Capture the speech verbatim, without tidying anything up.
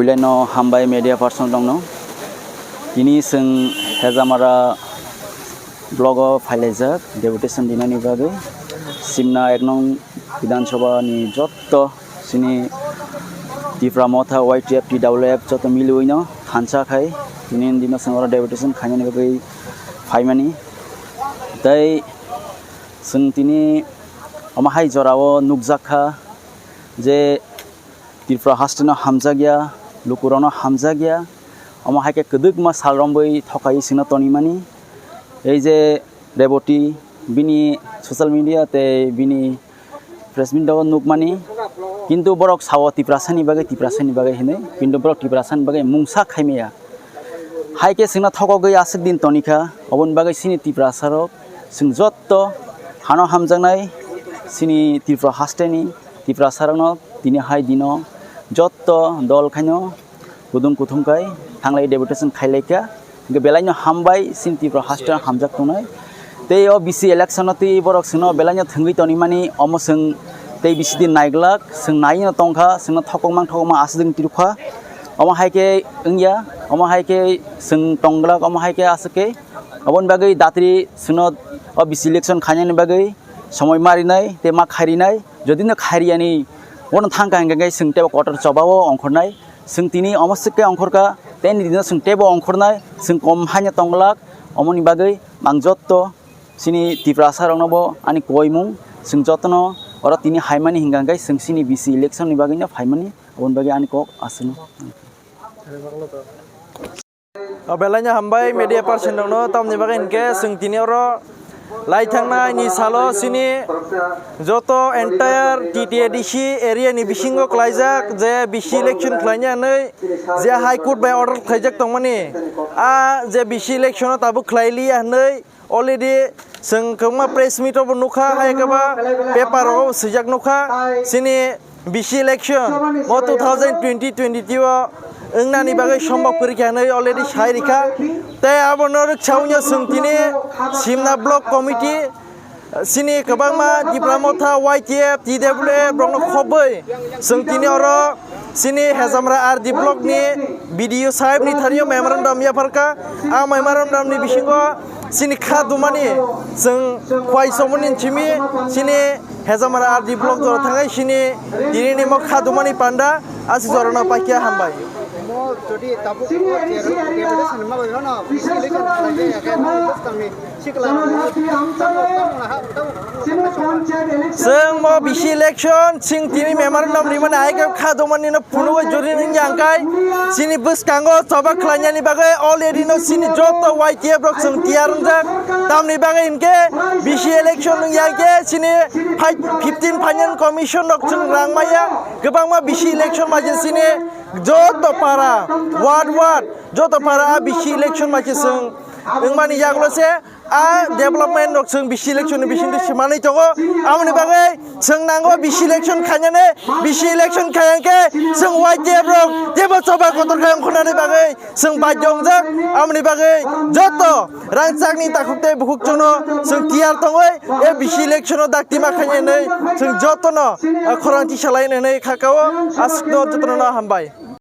Puilaino hambai media person rokno. Tini chwng Hejamara blogo phailaijak deputation dinani bagwi. Simna ek nong Bidhan Sabha ni jotto chini Tipra Motha, Y T F, T W F jotto miliwino thansa khai tini dino chwng oro deputation khainani bagwi phaimani. Tei chwng tini omo hai jorao nukjak kha je Tripura haste no hamjak ya, lukurok no hamjak ya, omo hai khe kwdwkma sal romwi thokai sino tonimani. Ei je Reboti bini social media tei bini press meet o nukmani, kintu borok sao Tiprasani bagwi, Tiprasani bagwi hinwi, kintu borok Tiprasani bagwi mungsa khaimaya. Hai khe chwngno thokogwi aswk din tonikha, oboni bagwi chini Tiprasarok chwng jotto hano hamjaknai chini Tripura hasteni Tiprasarokno tini hai dino jotto dol khaino kudum kuthum khai thanglai deputation khailaikha. Hingke belaino hambai chini Tripura haste hamjak tongnai. Tei o B C election o tei borok chwngno belaino thwngwi tonimani omo chwng tei B C din naiglak, chwng naino tongkha, chwngno thokokmang thokokma aswk ding tirukha. Omo hai khe wngya, omo hai khe chwng tongglak, omo hai khe aswk khe. Oboni bagwi datri chwngno o B C election khainani bagwi somoi marinai tei ma khairinai. Jodi no khairiyani bono thangkha hingkhe chwng teibo kotor chobao ongkhornai. Chwng tini omo swk khe ongkhorkha, tei ni dino chwng teibo ongkhornai, chwng kom haino tongglak, omoni bagwi ang jotto chini Tiprasa rokno bo ani koimung, chwng jotono oro tini haimani hingkha hingkhe chwng chini B C election ni bagwino phaimani, oboni bagwi ani kok aswkno. O belaino hambai media person rokno, tamni bagwi hinkhe chwng tini oro lai thangnai ni salo chini joto entire T T A D C area ni bisingo klaijak je B C election khlaina hinwi je High Court bai order khlaijak tongmani, a je B C election o tabuk khlai liya hinwi already chwng kwbangma press meet o bo nukha, hai khe ba paper o swijak nukha chini B C election o two thousand twenty twenty-two o wngnani bagwi sombok kwrwi kha hinwi already sai rikha. Tei abono rwksa wngya chwng tini Simna Block Committee, chini kwbangma Tipra Motha, Y T F, T W F rokno khobwi chwng tini oro chini Hejamra R D Block ni B D O sahib ni thani o memorandum yapharkha. A memorandum ni bisingo chini kha dumani chwng khwai somoni simi chini Hejamara R D Block jora thangai chini tini ni mo kha dumani panda aswk jorano paikha, hambai. Mo jodi tabuk o chair deputation ma bai hono, bisi election khlai ya khe, mo bwskang ni sikla rok, tamo, tamo na ha, tamo. Chwng mo bisi election, chwng tini memorandum rimani hai khe kha dumani no phunugwi jori wngya hwnkhe, chini bwskango choba khlainani bagwi already no chini joto Y T F rok chwng tiyar wngjak. Tamni bagwi hinkhe bisi election wngya hinkhe chini five, fifteen Finance Commission rok chwng rang maya. Kwbangma bisi election maikhe chini joto para, ward ward, joto para a bisi election maikhe chwng wngmani yagulo se. A development rok chwng bisi election ni bisingtwi se manwi tongo. Aboni bagwi chwng nango bisi election khainani, bisi election khaiya khe chwng Y T F rok teibo choba kotor khai ongkhornani bagwi chwng baidhyo wngjak. Aboni bagwi joto rangchakni takhuk tei bukhuk chwngno chwng tiyar tongwi a bisi election o dakti ma khainani chwng jotono, ah, khorang tisa lainani kha kao. Aswkno jotono hambai.